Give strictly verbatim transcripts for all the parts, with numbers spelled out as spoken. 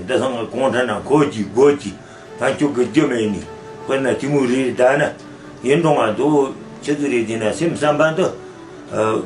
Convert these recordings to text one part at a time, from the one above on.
འདི་སང་གི་གུང་ཁྲན་ན་གོ་གི་དགོ་གི་ཕན་ཆོད་གི་རྒྱུ་མེད་ནི། དཔེར་ན་དེ་མོ་རེད། ད་ནི་ཡིན་རུང་ང་འདུག་ཆི་ཟིག་རེད་ཟེར་ན། སེམས་བསམ་པ་འདི་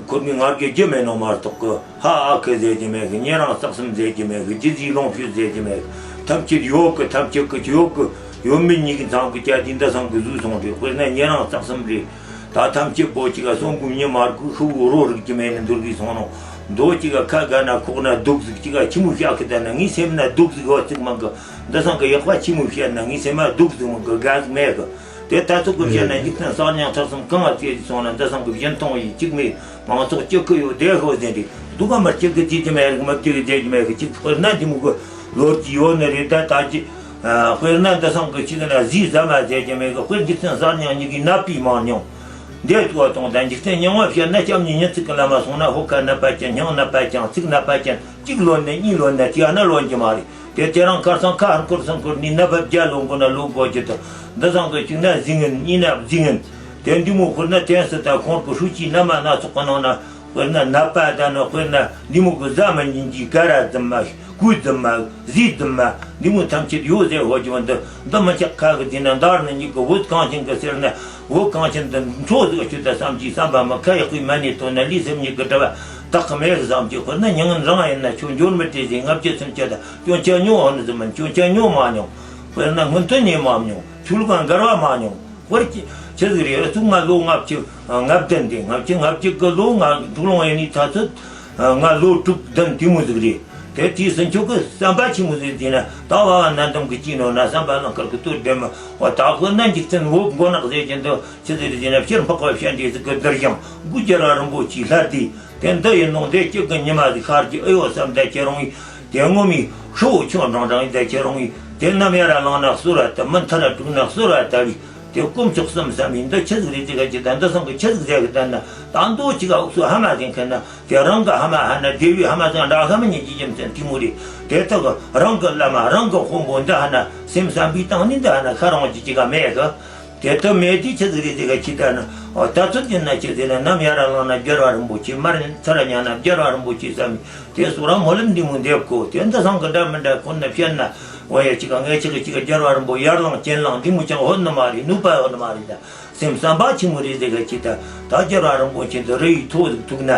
ཁོ་གི་ངར་གི་རྒྱུ་མེད་ནོ་མ་གཏོགས་གི། ཧ་ཨ་ཁུ་ཟེར་གི་མེད་གི། ཉེ་རིང་རྩེག་གསུམ་ཟེར་གི་མེད་གི། རྒྱུ་ཟིག་ལོངས་སྤྱོད་ཟེར་གི་མེད་གི། ཐམས་ཅད་ཡོད་གི། ཐམས་ཅད་གི་ཡོད་གི། ཡོད་མེད་གཉིས་ཀྱི་མཚང་གི་བཅད་དེ་འདི་སང་གི་བཟོས་སོང་རེད། དཔེར་ན་ཉེ་རིང་རྩེག་གསུམ་རེད། ད་ཐམས་ཅད་པོ་གཅིག་ག་གསོན་པོ་མྱི་མ་རིག་གི། ཤི་བོ་རོ་རིག་གི་མེད་ནི་འདུར་གི་སོང་ནོ། མདོ་གཅིག་ག་ཁ་དགའ་ན་ཁོག་ན་སྡུག་ཟིག། གཅིག་ག་ཆི་མོ་བཤད་གི། ད་ན་ངའི་སེམས་ན་སྡུག་ཟིག་ཡོད་ཟིག་མང་གི། འདི་སང་གི་ཡག་པ་ཆི་མོ་བཤད་ན་ངའི་སེམས་ན་སྡུག་ཟིག་མང་གི། དགའ་ཟིག་མེད་གི། དེ་ད་ཚོད་གི་བཤད་ན་འཇིག་རྟེན་གསར་རྙིང་ཐ་གསུམ་གང་ང་བཙལ་སོང་ན། འདི་སང་གི་སྦྱིན་གཏོང་ཡི་གཅིག་མེད། མང་ཚོགས་སྐྱིད་གི་ཡོད་བསྡད་ཤོག་ཟེར་ཏེ། སྡུག་ག་མར་སྐྱིད་གི་བྱེད་ཀྱི་མེད་གི། མ་བདེ་གི་བྱེད་ཀྱི་མེད་གི། གཅིག་དཔེར་ན་འདི་མོ་གི་ལོ་རྒྱུས་ཡོད་ནི་རེད། ད་ད་ཅི། ཨ། དཔེར་ན་འདི་སང་གི་གཅིག་ན་ཟས་ཟ་མ་ཟེར་གྱི་མེད་གི། དཔེར་འཇིག་རྟེན་གསར་རྙིང་གཉིས་ཀྱི་ནད་པའི་མང་ཉུང་འདས་ཐུག་པ་དང་། ད་འཇིག་རྟེན་རྙིང་བ་བཤད་ན་སྐྱབས་གཉིས་ཉིན་གཅིག་གི་ལམ་མ་སོང་ན། ཕོ་ཁ་ནད་པ་ཅན། སྙིང་ནད་པ་ཅན། ཚིགས་ནད་པ་ཅན། གཅིག་ལོན་ནས་གཉིས་ལོན་ན་དེ་ཨ་ན་ལོན་གྱི་མ་རེད། དེ་དེ་རིང་ཁར་སང་ཁ་ཧར་འཁོར་སང་འཁོར་ནས་ནད་པ་བརྒྱ་ལོན་དགོས་ན་ལོན་དགོས་ཀྱི་འདུག། འདི་སང་གི་གཅིག་ན་ཟིན་ངན། གཉིས་ན་བཟི་ངན། དེ་འདི་མོ་དཔེར་ན་དེང་སང་ད་ཁོང་གི་ཧྲུའུ་ཅི་ན་མ་སྣ་ཚོགས་གི་ནང་ན། དཔེར་ན་ནད་པ་དང་ནི། དཔེར་ན་འདི་མོ་གི་ཟ་མི་ཉན་གྱི་ག་ར་རྫུན་མ། གོས་རྫུན་མ། ཟས་རྫུན་མ། འདི་མོ་ཐམས་ཅད་ཡོད་ཟེར་ཧོ་ཅི་བ་འདི། འདི་མི་ཆག་ཁ་གི་དེ་ན་འདར་ནི་གཉིས་གི། བོད་གངས་ཅན་གི་ཟེར་ན། བོད་གངས་ཅན་འདི་འཕྲོ་ཟིག་ཆུ་ད་བསམ་གྱི་བསམ་པ་མི་ཁ་ཡག་པའི་མ་ནི་དོན་ན་ལུས་སེམས་གཉིས་གི་འབྲེལ་བ་དག་གི་མེད་གི་བསམ་གྱི། དཔེར་ན་མྱ་ངན་རང་ཡིན་ན་ཆོག། འབྱོར་མི་སྤྲད་ཟིན་ལྔ་བཅུ་སུམ་ཅུ་དང་སྐྱོན་ཆ་མྱོང་འོ་ནི་ཟིན་མིན། སྐྱོན་ཆ་མྱོང་མ་མྱོང་། དཔེར་ན་སྔོན་ཐོན་ཉེ་མ་མྱོང་། ཆོས་ལུགས་འགལ་བ་མ་མྱོང་། དཔེར་ཆི་ཆི་ཟིག་རེད། ཨ་ཚུགས་ང་ལོ་ལྔ་བཅུ་ང་བདུན་དེ། ལྔ་བཅུ་ང་བཅུ་གི་ལོ་ང་འབྲུག་ལུང་ཡིན་ནི་ད་ཚོད་ང་ལོ་དྲུག་བདུན་དེ་མོ་ཟིག་རེད། དེ་དུས་སུ་ཁྱོད་ཀྱི་བསམ་པ་ཆི་མོ་ཟིག་དེ་ན། ད་བ་བ་ན་འདམ་གི་སྐྱིད་ནོ་ན། བསམ་པ་ལང་དཀར་གི་སྟོད་འདྲེ་མ་བ། ད་ཁོ་ན་འཇིག་རྟེན་བོད་མགོ་ནག་ཟེར་གྱི་འདུག། ཆི་ཟིག་རེད་དེ་ན། ཕྱིར་འཕགས་པ་སྤྱན་རས་གཟིགས་གི་གདུལ་ཞིང་སྐུ་རྒྱལ་བ་རིན་པོ་ཆེའི་ལྷ་སྡེ། དེ་འདི་ཡིན་ནོ། འདི་སྐྱིད་གི་ཉི་མ་ཟིག་ཤར་གྱི་ཨེ་ཡོད་བསམ་བསྡད་ཁྱེད་རང་ཡིན། དེ་ངོ་མའི་ཧྲིལ་བོ་ཆུང་འབྲིང་འབྲིང་ཡིན་ད་ཁྱེད་རང་ཡིན། དེ་ནམ་ཡར་ལངས་ན་གསོལ་བ་བཏབ། མི་མཐར་དྲུག་ན་གསོལ་བ་བཏབ་ཡིན། དེ་དཀོན་མཆོག་གསུམ་བསམ་ཡིན། འདི་ཆི་ཟིག་རེད་ཟེར་ག་ཅི་ད། འདི་སང་གི་ཆི་ཟིག་ཟེར་གི་ད་ན། ད་མདོ་གཅིག་ག་འུག་སུ་ཧ་མ་ཟིན་མཁན་ན། དེ་རང་གི་ཧ་མ་ཧ་ན་བདེ་བའི་ཧ་མ་ཟིན་འདྲ་ཧ་མ་ཉན་གྱི་རྒྱུ་མཚན་དེ་མོ་རེད། དེ་དག་རང་གི་བླ་མ་རང་གི་དཔོན་པོ་འདི་ཧ་ན་སེམས་བསམ་པའི་སྟེང་ནས་འདི་ཧ་ན་ཁ་རང་གི་ཅི་ག་མེད་གི། དེ་ལྟར་མེད་དུས་ཆི་ཟིག་རེད་ཟེར་ག་ཅི་ལྟར་ན། འོ། ད་ཚོད་ཡིན་ན་ཆི་ཟེར་ན། ནམ་ཡར་ལངས་ན་རྒྱལ་བ་རིན་པོ་ཆེ། མར་ཚར་ཉལ་ན་རྒྱལ་བ་རིན་པོ་ཆེ་བསམ། དེ་སོགས་རང་སྨོན་ལམ་འདི་མོ་འདེབས་དགོས། དེ་འདི་སང་གི་འདྲ་མི་འདྲ་ཁོ་ན་བཤད་ན། འོ་ཡ། ཅི་ག་ངས་ཅི་ག་ཅི་ག་རྒྱལ་བ་རིན་པོ་ཡར་ལངས་ཅན་ལངས་འདི་མོ་ཅང་ཧོན་ནི་མ་རེད། ནུས་པ་ཡོད་ནི་མ་རེད་ད། སེམས་བསམ་པ་ཆི་མོ་རེད་ཟེར་ག་ཅི་ལྟར། ད་རྒྱལ་བ་རིན་པོ་ཆེ་འདི་རི་ཡི་མཐོ་ཟིག་ཐུག་ན།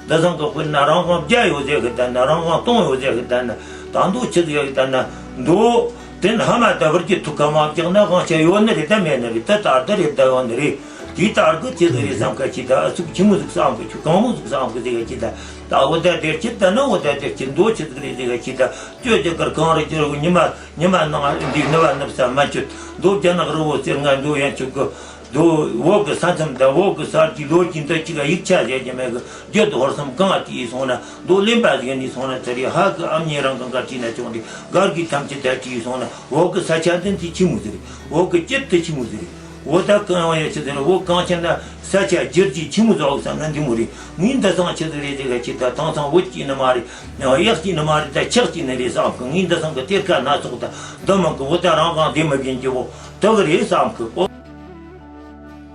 འདི་སང་གི་དཔེར་ན་རང་དབང་བརྒྱ་ཡོད་ཟེར་གི་ལྟར་ན། རང་དབང་སྟོང་ཡོད་ཟེར་གི་ལྟར་ན། ད་མདོ་ཆི་ཟིག་ཡོད་གི་ལྟར་ན། མདོ་དེ་ནི་ཧ་མ་ད་བར་གྱི་ཐུག་ག་མ་བརྒྱག་ན་དབང་ཆ་ཡོད་ནི་རེད་ད་མེད་ནི་རེད་ད། ད་ལྟ་རེད་ད་ཡོད་ནི་རེད། དེའི་ལྟར་གི་ཆི་ཟིག་རེད་བསམ་ག་ཅི་ལྟར། ཨ་ཚུགས་ཆི་མོ་ཟིག་བསམ་གི། ཆུ་གང་མོ་ཟིག་བསམ་གི་ཟེར་ག་ཅི་ལྟར། ད་འོ་ད་དེར་ཅི་ལྟར་ན། འོ་ད་དེར་ཅི་མདོ་ཆི་ཟིག་རེད་ཟེར་ག་ཅི་ལྟར། ཅོ་ཅི་དཀར་གངས་རི་རྒྱལ་པོ་ཉི་མ། ཉི་མ་ནང་འདི་ནུབ་པ་ནུབ་ས་མ་བཅུད། མདོ་རྒྱ་ནག་རི་བོ་གསེར་ལྔ་མདོ་ཡན་ཆོད་ཀྱི། མདོ་བོད་ཀྱི་ས་མཚམས་དང་བོད་ཀྱི་ས་དཀྱིལ་ལོ་རྒྱུས་འདི་གཅིག་ག་ཡིག་ཆ་བཞག་རྒྱུ་མེད་གི། རྒྱུད་ཧོར་གསུམ་གང་ང་བྲིས་སོང་ན། མདོ་གླེན་པ་ཟིག་ནས་སོང་ན་ཚར་རེ། ཧ་གི་ཨ་མྱེས་རང་གི་འགའ་བྲིས་ན་ཆོག་འདི་གར་གི་ཐམས་ཅད་ད་བྲིས་སོང་ན། བོད་ཀྱི་ས་ཆ་འདི་འདི་ཆི་མོ་ཟིག་རེད། བོད་ཀྱི་སྐྱིད་དེ་ཆི་མོ་ཟིག་རེད། བོད་ད་གང་ཡང་ཆི་ཟིག་རེད། བོད་གངས་ཅན་ན་ས་ཆ་བསྒྱུར་རྒྱུ་ཆི་མོ་ཟིག་བསམ་ན་འདི་མོ་རེད། ངས་འདི་སང་ཆི་ཟིག་རེད་ཟེར་ག་ཅི་ལྟར། དེང་སང་བོད་སྐྱིད་ནི་མ་རེད། གཡག་སྐྱིད་ནི་མ་རེད། ད་ཆག་སྐྱིད་ནི་རེད་བསམ་གི། ངས་འདི་སང་གི་གཏེར་ཁ་སྣ་ཚོགས་ད་འདི་མང་གི། བོད་ད་རང་དབང་དེ་མི་བྱིན་གྱི་བོ་དག་རེད་བསམ་གི།